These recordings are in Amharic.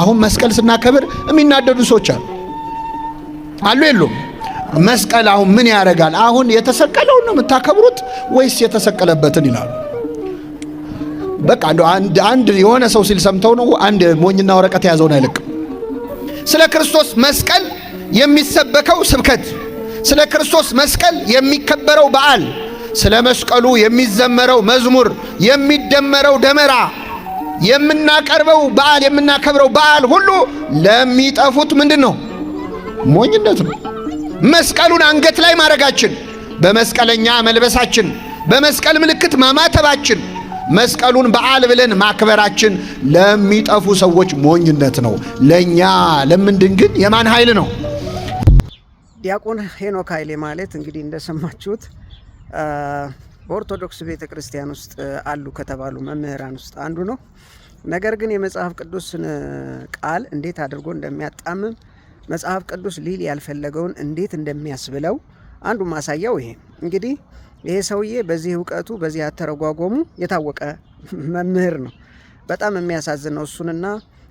አሁን መስቀል ስናከብር የሚናደዱ ሰዎች አሉ አሉ የሉም? መስቀል አሁን ምን ያደርጋል? አሁን የተሰቀለውን ነው የምታከብሩት ወይስ የተሰቀለበትን ይላሉ። በቃ እንደው አንድ አንድ የሆነ ሰው ሲል ሰምተው ነው፣ አንድ ሞኝና ወረቀት የያዘውን አይለቅም። ስለ ክርስቶስ መስቀል የሚሰበከው ስብከት፣ ስለ ክርስቶስ መስቀል የሚከበረው በዓል፣ ስለ መስቀሉ የሚዘመረው መዝሙር፣ የሚደመረው ደመራ፣ የምናቀርበው በዓል፣ የምናከብረው በዓል ሁሉ ለሚጠፉት ምንድን ነው? ሞኝነት ነው። መስቀሉን አንገት ላይ ማድረጋችን፣ በመስቀለኛ መልበሳችን፣ በመስቀል ምልክት ማማተባችን፣ መስቀሉን በዓል ብለን ማክበራችን ለሚጠፉ ሰዎች ሞኝነት ነው። ለእኛ ለምንድን ግን የማን ኃይል ነው? ዲያቆን ሄኖክ ኃይሌ ማለት እንግዲህ እንደሰማችሁት በኦርቶዶክስ ቤተ ክርስቲያን ውስጥ አሉ ከተባሉ መምህራን ውስጥ አንዱ ነው። ነገር ግን የመጽሐፍ ቅዱስን ቃል እንዴት አድርጎ እንደሚያጣምም፣ መጽሐፍ ቅዱስ ሊል ያልፈለገውን እንዴት እንደሚያስብለው አንዱ ማሳያው ይሄ። እንግዲህ ይሄ ሰውዬ በዚህ እውቀቱ፣ በዚህ አተረጓጎሙ የታወቀ መምህር ነው። በጣም የሚያሳዝን ነው እሱንና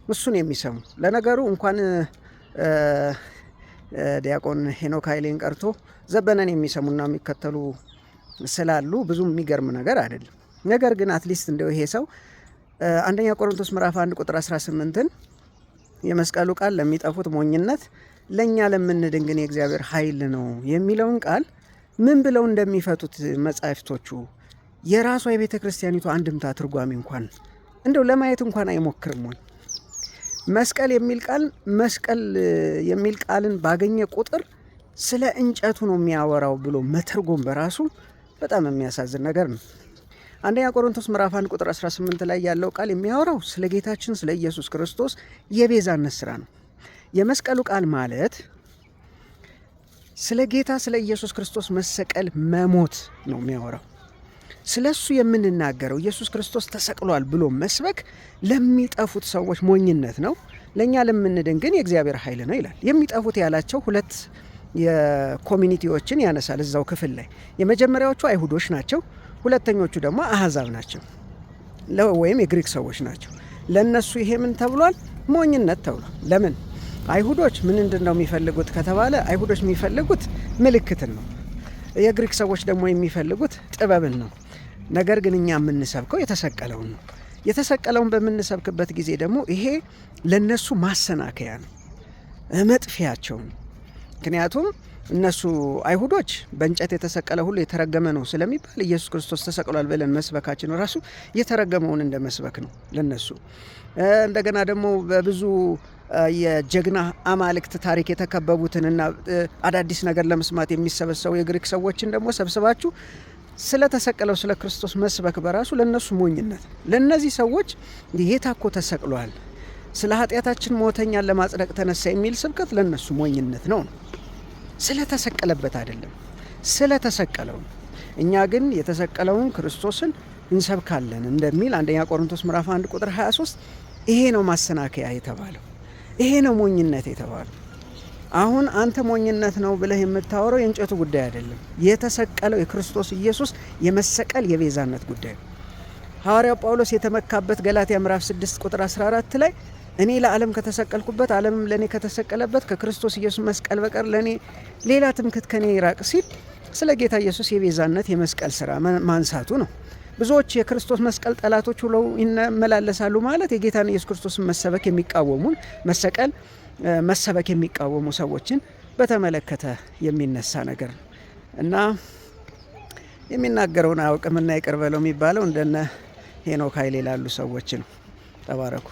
እሱን የሚሰሙ። ለነገሩ እንኳን ዲያቆን ሄኖክ ኃይሌን ቀርቶ ዘበነን የሚሰሙና የሚከተሉ ስላሉ ብዙም የሚገርም ነገር አይደለም። ነገር ግን at least እንደው ይሄ ሰው አንደኛ ቆሮንቶስ ምዕራፍ 1 ቁጥር 18ን የመስቀሉ ቃል ለሚጠፉት ሞኝነት፣ ለእኛ ለምንድን ግን የእግዚአብሔር ኃይል ነው የሚለውን ቃል ምን ብለው እንደሚፈቱት መጻሕፍቶቹ፣ የራሷ የቤተ ክርስቲያኒቱ አንድምታ ትርጓሜ እንኳን እንደው ለማየት እንኳን አይሞክርም ወይ? መስቀል የሚል ቃል፣ መስቀል የሚል ቃልን ባገኘ ቁጥር ስለ እንጨቱ ነው የሚያወራው ብሎ መተርጎም በራሱ በጣም የሚያሳዝን ነገር ነው። አንደኛ ቆሮንቶስ ምዕራፍ 1 ቁጥር 18 ላይ ያለው ቃል የሚያወራው ስለ ጌታችን ስለ ኢየሱስ ክርስቶስ የቤዛነት ስራ ነው። የመስቀሉ ቃል ማለት ስለ ጌታ ስለ ኢየሱስ ክርስቶስ መሰቀል፣ መሞት ነው የሚያወራው። ስለ እሱ የምንናገረው፣ ኢየሱስ ክርስቶስ ተሰቅሏል ብሎ መስበክ ለሚጠፉት ሰዎች ሞኝነት ነው፣ ለእኛ ለምንድን ግን የእግዚአብሔር ኃይል ነው ይላል። የሚጠፉት ያላቸው ሁለት የ community ዎችን ያነሳል እዛው ክፍል ላይ። የመጀመሪያዎቹ አይሁዶች ናቸው። ሁለተኞቹ ደግሞ አህዛብ ናቸው ወይም የግሪክ ሰዎች ናቸው። ለእነሱ ይሄ ምን ተብሏል? ሞኝነት ተብሏል። ለምን? አይሁዶች ምንድን ነው የሚፈልጉት ከተባለ፣ አይሁዶች የሚፈልጉት ምልክትን ነው። የግሪክ ሰዎች ደግሞ የሚፈልጉት ጥበብን ነው። ነገር ግን እኛ የምንሰብከው የተሰቀለውን ነው። የተሰቀለውን በምንሰብክበት ጊዜ ደግሞ ይሄ ለነሱ ማሰናከያ ነው፣ መጥፊያቸው ነው። ምክንያቱም እነሱ አይሁዶች በእንጨት የተሰቀለ ሁሉ የተረገመ ነው ስለሚባል፣ ኢየሱስ ክርስቶስ ተሰቅሏል ብለን መስበካችን ራሱ የተረገመውን እንደ መስበክ ነው ለነሱ። እንደገና ደግሞ በብዙ የጀግና አማልክት ታሪክ የተከበቡትንና አዳዲስ ነገር ለመስማት የሚሰበሰቡ የግሪክ ሰዎችን ደግሞ ሰብስባችሁ ስለተሰቀለው ስለ ክርስቶስ መስበክ በራሱ ለነሱ ሞኝነት ነው። ለእነዚህ ሰዎች ጌታ እኮ ተሰቅሏል፣ ስለ ኃጢአታችን ሞቶ እኛን ለማጽደቅ ተነሳ የሚል ስብከት ለነሱ ሞኝነት ነው ነው። ስለተሰቀለበት አይደለም፣ ስለተሰቀለው። እኛ ግን የተሰቀለውን ክርስቶስን እንሰብካለን እንደሚል አንደኛ ቆሮንቶስ ምዕራፍ 1 ቁጥር 23፣ ይሄ ነው ማሰናከያ የተባለው። ይሄ ነው ሞኝነት የተባለው። አሁን አንተ ሞኝነት ነው ብለህ የምታወራው የእንጨቱ ጉዳይ አይደለም። የተሰቀለው የክርስቶስ ኢየሱስ የመሰቀል የቤዛነት ጉዳይ ነው። ሐዋርያው ጳውሎስ የተመካበት ገላትያ ምዕራፍ 6 ቁጥር 14 ላይ እኔ ለዓለም ከተሰቀልኩበት፣ ዓለምም ለእኔ ከተሰቀለበት ከክርስቶስ ኢየሱስ መስቀል በቀር ለእኔ ሌላ ትምክህት ከኔ ይራቅ ሲል ስለ ጌታ ኢየሱስ የቤዛነት የመስቀል ስራ ማንሳቱ ነው። ብዙዎች የክርስቶስ መስቀል ጠላቶች ብለው ይመላለሳሉ ማለት የጌታን ኢየሱስ ክርስቶስን መሰበክ የሚቃወሙን፣ መሰቀል መሰበክ የሚቃወሙ ሰዎችን በተመለከተ የሚነሳ ነገር ነው እና የሚናገረውን አያውቅምና ይቅር በለው የሚባለው እንደነ ሄኖክ ኃይሌ ላሉ ሰዎች ነው። ተባረኩ።